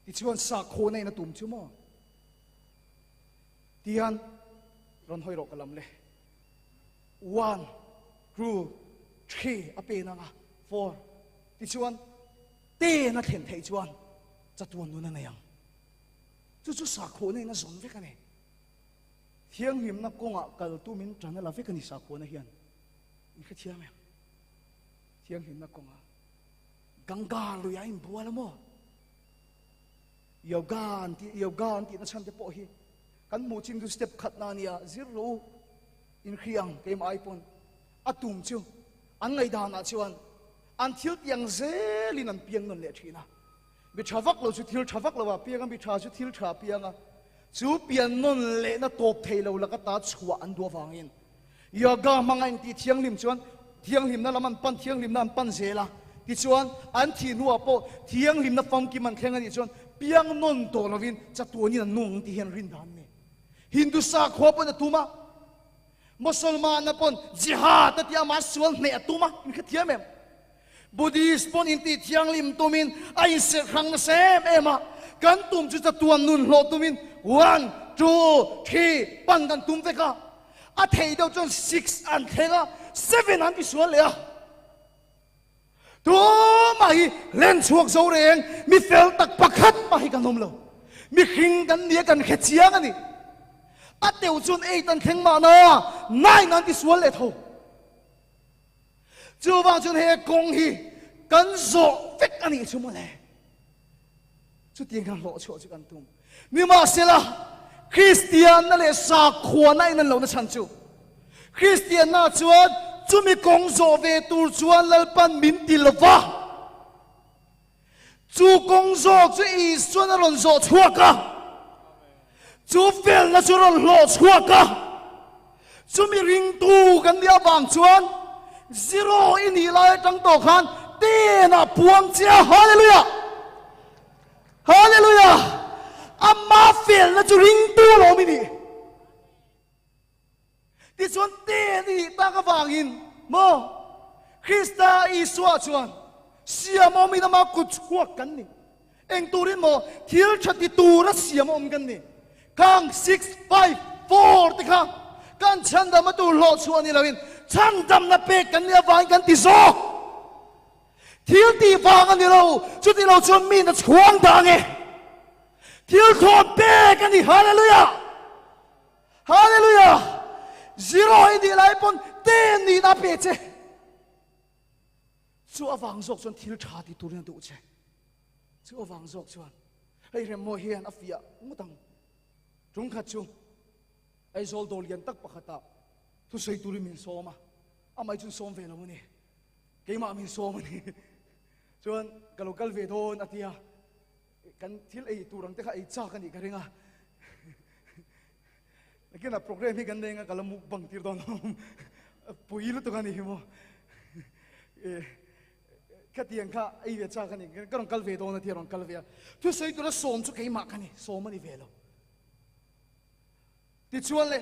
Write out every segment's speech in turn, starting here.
Tichuan sakhawna in a tum chu maw? Tihian rawn hawi rawh ka lam le. One, two, three a pen anga, four. Tichuan ten a thlen theih chuan chatuan nun a nei ang. Chu chu sakhawna in a zawn vek a ni. Thianghlimna kawngah kal tumin tan a la vek a ni sakhawna hian. In hrethiam em? Thianghlimna kawngah Ganga lui a inbual a maw? Yoga an tih, yoga an tihna chhan te pawh hi kan hmuh chin chu step khatna a nia, zir rawh u, inhri ang keimah ai pawn a tum chu an ngaihdanah chuan an thil tiang zelin an piang nawn leh thin a. Mi tha vak lo chu thil tha vak lo a piang a, mi tha chu thil tha a piang a, chu pian nawn lehna tawp thei lo laka ta chhuah an duh avangin Yoga hmanga intih thianghlim chuan thianghlimna lam an pan, thianghlimna an pan zel a, tichuan an thih hnuah pawh thianghlimna famkim an thleng a nih chuan piang nawn tawh lovin chatuanin an nung ang tih hi an rin dan a ni. Hindu sakhua pawn a tum a, Mosolmana pawn jihad a ti a, mahse sual hneh a tum a, in hrethiam em? Buddhist pawn intih thianghlim tumin a inserh hrang nasa em em a, kan tum chu chatuan nun hlawh tumin one, two, three pan kan tum vek a, a thei deuh chuan six an thleng a, seven an tisual leh a. Tumah hi len chhuak zo reng mi fel tak pakhat mah hi kan awm lo. Mihring kan nia kan hre chiang a ni. A teuh chuan eight an thleng mahna nine an tisual leh tho. Chuvang chuan he kawng hi kan zawh vek a nih chu mawle. Chutiang khan hlawh chhuah chu kan tum. Nimahsela, Kristianna leh sakhuana in an lohna chhan chu Kristianna chuan chumi kawng zawh ve tur chuan Lalpan min ti lova. Chu kawng zawk chu Isuan a rawn zawh chhuak a, chu felna chu rawn hlawh chhuak a, chumi ringtu kan nih avang chuan zero i nih lai atang tawh khan tenah puang che a, Hallelujah! Hallelujah! Ama felna chu ringtu alawm i nih. Tichuan ten i nih tak avangin maw Krista Isua chuan siam awmin ama kut chhuak kan ni. Eng turin maw thil tha ti tura siam awm kan ni. Khang 654 te kha kan chhandam a tur hlawh chhuah ni loin chhandamna pek kan nih avangin kan ti zawk. Thil tih vang a ni lo, chuti lo chuan mi na chhuang dah ange. Thil thawn pek a ni. Hallelujah! Hallelujah! Zero i nih lai pawn ten nihna a pe che. Chu avang zawk chuan thil tha ti turin a duh che. Chu avang zawk chuan hei Remmawi hian a fiah ngawt ang. Tum khat chu Aizawl dawr lian tak pakhatah thusawi turin min sawm a, amah hi chuan sawm ve lo a ni. Keimah min sawm a ni. Chuan ka lo kal ve dawn a ti a. Kan thil ei tur ang te kha ei chak a nih ka ring a. Nakinah program hi kan nei anga ka la mukbang tir dawn lo. Pui lutuk a ni hi maw. Khatiang kha ei ve chak a ni. Ka rawn kal ve dawn a ti a rawn kal ve a. Thusawi tura sawm chu keimah ka ni, sawm a ni ve lo. Tichuan le,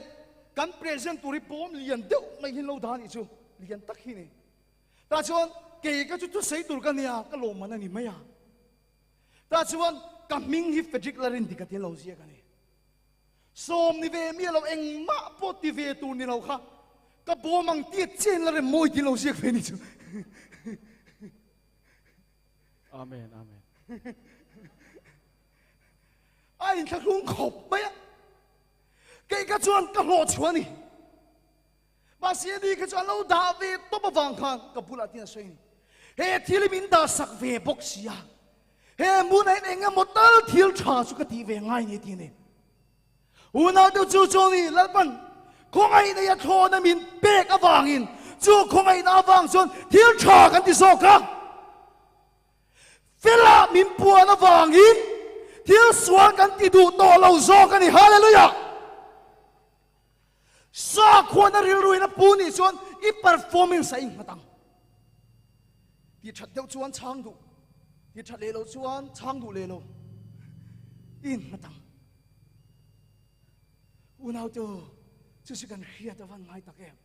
kan present tur hi bawm lian deuh mai hi lo dah a nih chu, lian tak hi ni. Tah chuan kei ka chu thusawi tur ka nia, ka lawmman a ni mai a. Tah chuan ka hming hi Frederick Larindika tia lo ziak a ni. Sawm ni ve miah lo, engmah pawh ti ve tur ni lo kha ka bawm ang tia chen la rem mawi tia lo ziak ve ni chu. Amen, amen. A inthlahlung khawp mai a, kei kha chuan ka hlawh chhuah a ni. Mahse ni kha chu an lo dah ve tawp avang khan ka bulah tin a sawi a ni. He thil hi min dah sak ve bawk si a, he hmunah hian eng emaw tal thil tha chu ka tih ve ngai ni tih a ni. Unau deuh chu chu ni Lalpan khawngaih nei a thlawhna min pek avangin chu khawngaihna avang chuan thil tha kan ti zawk a. Fela min puan avangin thil sual kan ti duh tawh lo zawk a ni. Hallelujah! Sakhuana rilruin a pu nih chuan i performance a innghat ang. Ti that deuh chuan chhang duh, ti that leh loh chuan chhang duh leh lo. I innghat ang. Unau te u, chu chu kan hriat a van ngai tak em?